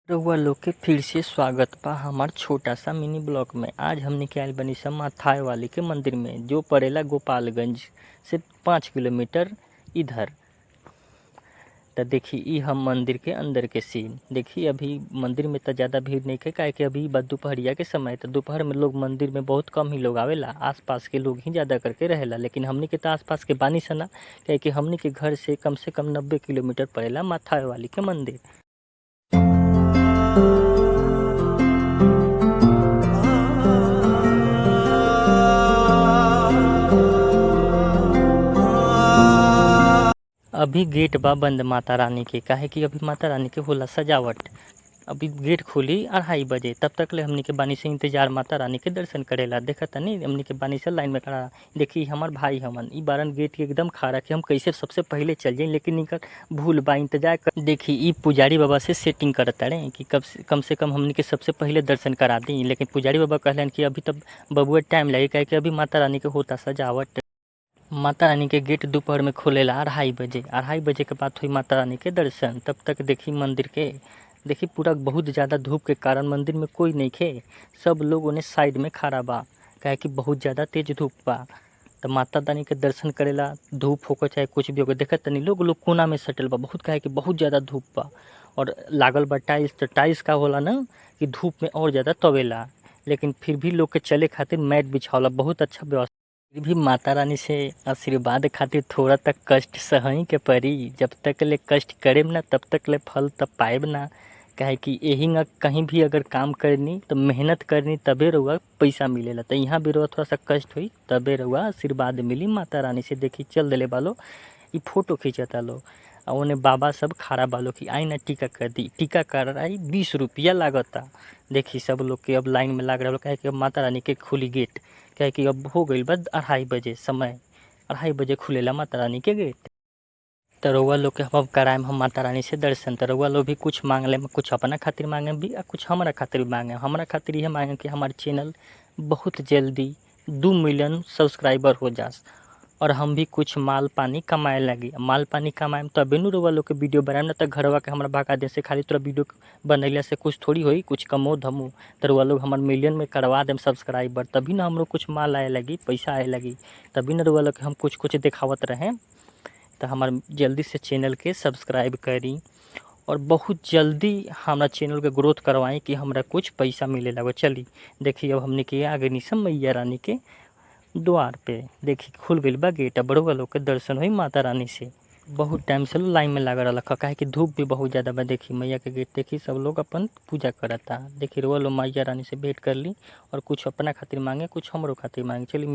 रउआ लोग के फिर से स्वागत बा हमार छोटा सा मिनी ब्लॉग में। आज हमनी के आइल बानी सन माँ थानेवाली के मंदिर में, जो पड़ेला गोपालगंज से 5 किलोमीटर इधर। त देखी इ हम मंदिर के अंदर के सीन। देखी अभी मंदिर में त ज्यादा भीड़ नइखे, काहे कि अभी बा दुपहरिया के समय। त दोपहर में लोग मंदिर में बहुत कम ही लोग आवेला, आस-पास के लोग ही ज्यादा करके रहेला। लेकिन हमनी के त आस-पास के बानी सन ना, काहे कि हमनी के घर से कम 90 किलोमीटर पड़ेला माँ थानेवाली के मंदिर। अभी गेट बा बंद माता रानी के, काहे कि अभी माता रानी के होला सजावट। अभी गेट खुली 2:30 बजे, तब तक ले हमनी के बानी से इंतजार माता रानी के दर्शन करेला। देखा तनी हमनी के बानी से लाइन में खड़ा। देखी हमार भाई हवन, इ बारन गेट के एकदम खड़ा कि हम कैसे सबसे पहले चल जाई, लेकिन इनकर भूल बा इंतजार कर। देखी इ पुजारी बाबा से सेटिंग करताड़े कि कम से कम हमनी के सबसे पहले दर्शन करा दी। लेकिन पुजारी बाबा कहलन कि अभी तब बबुआ टाइम लगी, काहे कि अभी माता रानी के होता सजावट। माता रानी के गेट दोपहर में खुलेला 2:30 बजे। 2:30 बजे के बाद हुई माता रानी के दर्शन। तब तक देखी मंदिर के, देखी पूरा बहुत ज्यादा धूप के कारण मंदिर में कोई नइखे, सब लोग ओने साइड में खड़ा बा, काहे कि बहुत ज्यादा तेज धूप बा। त माता रानी के दर्शन करेला धूप होके चाहे कुछ भी होके, देखत तनी लोग लोग कोना में सटल बा बहुत, काहे कि बहुत ज्यादा धूप बा और लागल बा टाइल्स। त टाइल्स का होला ना कि धूप में और ज्यादा तवेला, लेकिन फिर भी लोग के चले खातिर मैट बिछावला, बहुत अच्छा व्यवस्था। फिर भी माता रानी से आशीर्वाद खातिर थोड़ा तक कष्ट सहही के पड़ी। जब तक ले कष्ट करेम ना तब तक ले फल तब पाएब ना, काहे कि एही ना कहीं भी अगर काम करनी तो मेहनत करनी तबे रउआ पैसा मिलेला। त यहाँ भी रउआ थोड़ा सा कष्ट होई तबे रउआ आशीर्वाद मिली माता रानी से। देखी चल देले बालो, इ फोटो खींचता लो आ ओने बाबा सब खड़ा बालो कि आई ना टीका कर दी। टीका कराई 20 रुपया लागता। देखी सब लोग के अब लाइन में लाग रहल, काहे कि अब माता रानी के खुली गेट, काहे कि अब हो गइल बा 2:30 बजे समय, 2:30 बजे खुलेला माता रानी के गेट। त रउआ लोग के अब कराएम हम माता रानी से दर्शन। त रउआ लोग भी कुछ मांग लेम, कुछ अपना खातिर मांगेम भी आ कुछ हमरा खातिर भी मांगेम। हमरा खातिर इहे मांगेम कि हमार चैनल बहुत जल्दी 2 मिलियन सब्सक्राइबर हो जास और हम भी कुछ माल पानी कमाए लगी। माल पानी कमाएम तबे नु रउआ लोग के वीडियो बनाएम, ना त घरवा के हमरा भगा दे से खाली तोरा वीडियो बनैला से कुछ थोड़ी होई, कुछ कमो धमो। त रउआ लोग हमार मिलियन में करवा देम सब्सक्राइबर, तभी ना हमरो कुछ माल आए लगी, पैसा आए लगी, तभी ना रउआ लोग के हम कुछ कुछ देखावत रहें। त हमार जल्दी से चैनल के सब्सक्राइब करी और बहुत जल्दी हमरा चैनल के ग्रोथ करवाई कि हमरा कुछ पैसा मिले लगे। चली देखी अब हमनी के आगे निसम मैया रानी के द्वार पे। देखी खुल गइल बा गेट, अब रउआ लोग के दर्शन होई माता रानी से। बहुत टाइम से लाइन में लागल रहलक, काहे कि धूप भी बहुत ज्यादा बा। देखी मैया के गेट, देखी सब लोग अपन पूजा करता। देखी रउआ लोग मैया रानी से भेंट कर ली और कुछ अपना खातिर मांगे, कुछ हमरो खातिर मांगे। चली।